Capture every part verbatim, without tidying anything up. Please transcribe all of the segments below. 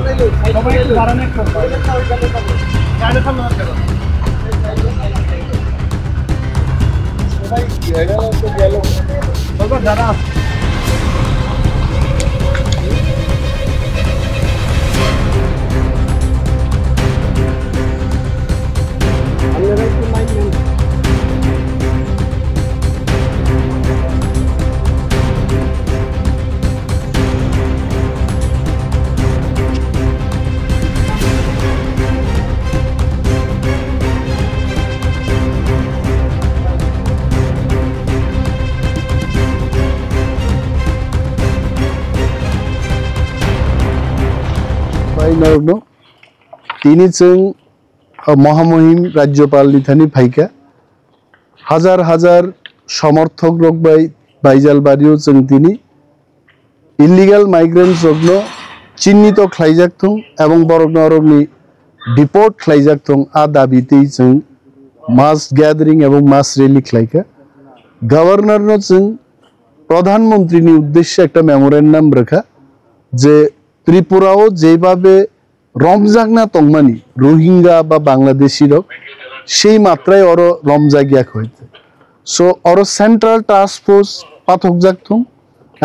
সবাই একটু দাঁড়ান, একটু। গাড়ি সামনে রাখতে পারো। সবাই দাঁড়া। Bai norokno tini chwng, o, Mohamuhim Rajyapal ni thani phaikha. Hajar hajar somorthok rok bai Baijalbario chwng tini illegal migrants rokno chinnito khlaijak thung ebong borokno orokni deport khlaijak thung, a dabi twi chwng mass gathering ebong mass rally khlaikha. Governor no chwng Pradhan Mantri ni uddeshe ekta memorandum rwkha je Tripura o jebhabe romjakna tongmani Rohingya ba Bangladeshi rok sei matrai oro romjakya khoi. So oro central task force pathokjak thung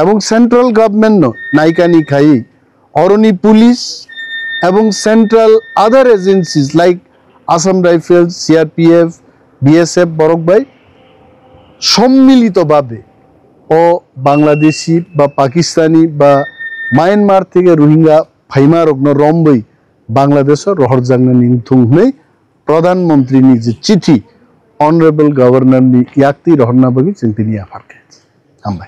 ebong central government no naikani khai oroni police ebong central other agencies like Assam Rifles, C R P F, B S F borok bai sommilito babe o Bangladeshi ba Pakistani ba Myanmar theke Rohingya phaima rokno romwi Bangladesh o rohorjaknani wngthung hwnwi Pradhan Mantri ni je chithi Honorable Governor ni yaktwi rohorna bagwi chwng tini yapharkha. Hambai.